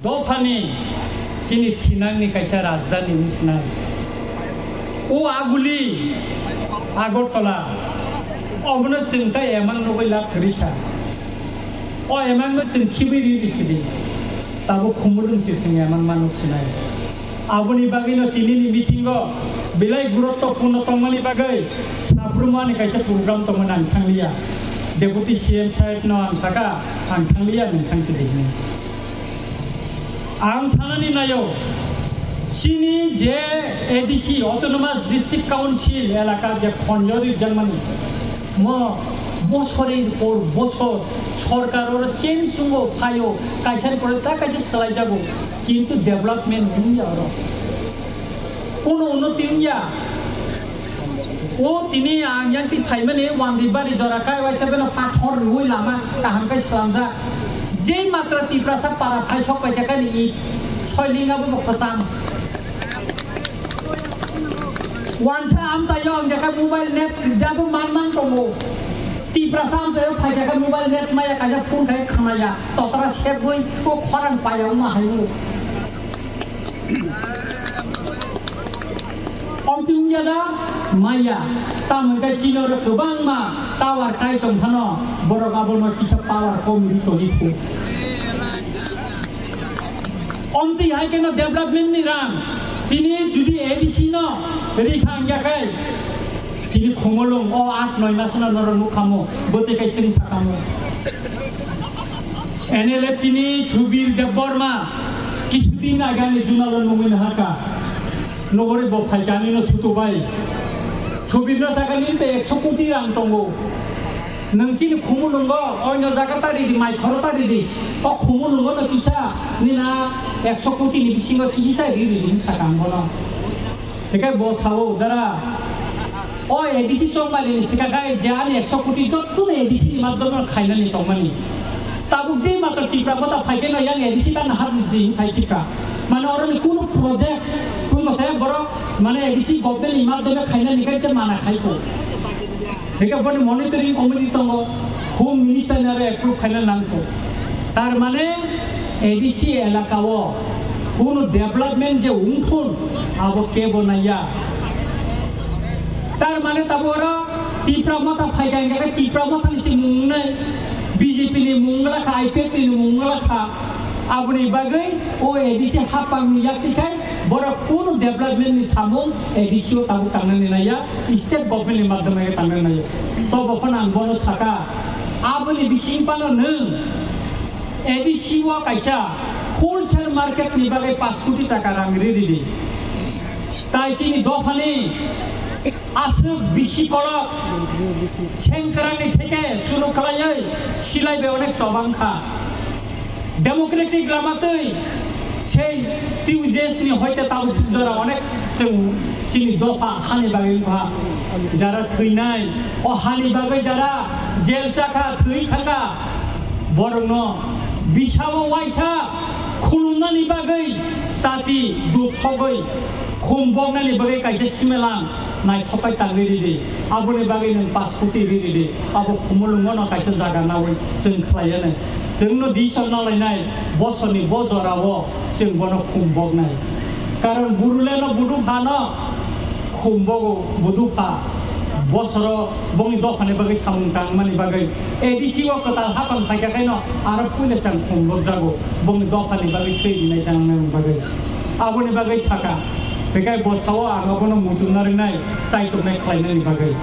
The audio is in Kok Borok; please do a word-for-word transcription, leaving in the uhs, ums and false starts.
Dophani chini thinangni kaisa rajdhani wng sinai. O aguli Agartala, obono chwng tai emang nugwi lab kwrwi kha. O emangno chwng khibwi rwi rw sidi. Tabuk khumulwng se chwng emang manuk sinai. Aboni bagwino tinini meeting-o belai guruttopurno tongmani bagwi sabrumani kaisa program tongmani ang thangliya. Deputy C M sahebno ang saka, ang thangliya, nwng thangsi di hwnwi. Ang sanani naio, chini je A D C, Autonomous District Council elaka je khonjo rijak mani, mo bosorir por bosor sorkar oro change wngo, phaio, kaisani pore ta kaisa swlaijago, kintu development wngya oro. Kono unnoti wngya. O tini ang yang ti phaimani wandi bari jora kai waisa beno pathor rwi lama kaham kai slamjak. Jei matra Tiprasa para phai sok pai kha ni i soiling abo bo kwcham. Wansa amchaio ang jakha mobile net jabo man man tongo. Tiprasa amchaio phai jakha mobile net maya kaisa phone khai khamaya. Totra sebgwi o khorang paya wngma haio. Omtwi wngya da maya, tamo hwnkhe chini oro kwbangma tower kai tong phano borok abono kisa power kom ri toni phu. Omtwi hai kheno development ni rang tini judi A D C no ri kha wngya khe tini Khumulwng o aat noi masano norok nukhamo bwtwi kai chwng sakamo. N L A tini Subir Debbarma kisudin age ani junalo nungwi naharka. Nogori bo phaikani no sutu bai. Subir no sakani te ekso koti rang tongo. Nwng chini Khumulwngo oino jaga ta ridi, mai khoro ta ridi. O Khumulwngo no kisa nina ekso koti ni bisingo kisi sa ri ridi sakang bono. Hingke bo sao, dara, o A D C chongmani ni sika khai je ani ekso koti jotto ni A D C ni madhyome khainani tongmani. Tabuk je matro Tipra Motha phaikhe no yang A D C ta nahar ni jing sai thika. Mane oro ni kunu project, kunu ko saya borok, mane A D C government ni madhyome khainani khe je mana khai ko. Hingke boni monitoring committee tongo, Home Minister ni aro approve khaina nangkho. Tar mane A D C elaka o kunu development je wngthun abo kebo naiya. Tar mane tabo oro Tipra Motha phaikha hingke Tipra Motha ni se mung nai, B J P ni mung lakha, I P F T ni mung lakha. Aboni bagwi o A D C hapang ni yakti khai borok kunu development ni samung A D C o tabuk tangnani naiya, state government ni madhyome tangnani naiya. To bo phano ang bono saka, aboni bising phano nwng A D C o kaisa wholesale market ni bagwi pash koti taka rang ri ridi. Tai chini dophani aswk bisi kolok sengkrangni theke suru khlaiwi silai bai onek chobang kha. Democratic lama twi sei T U J S ni hoite tabuk jora onek chwng chini dopha hani bagwi wngkha. Jara thwinai, o hani bagwi jara jail chakha, thwi thangkha, borokno bisao waisa khulumnani bagwi chati duk sogwi khum boknani bagwi kaisa simelang naithok khai tangwi ridi. Aboni bagwi nwng pash koti ri ridi. Abo Khumulwngo no kaisa jaga nawi chwng khlaiya nai. Chwngno decision nalainai bosorni bo jorao chwng bono khum boknai. Karon buruleno budu phano khum bogo budu pha. Bosoro bongni dophani bagwi samung tangmani bagwi A D C o kwtal hapang phaikha khaino aro puila chang khum bokjago bongni dophani bagwi thwi rinai tangnani bagwi. Aboni bagwi saka, bekai bosao ang abono muitu narinai, chaituknai khlainani bagwi.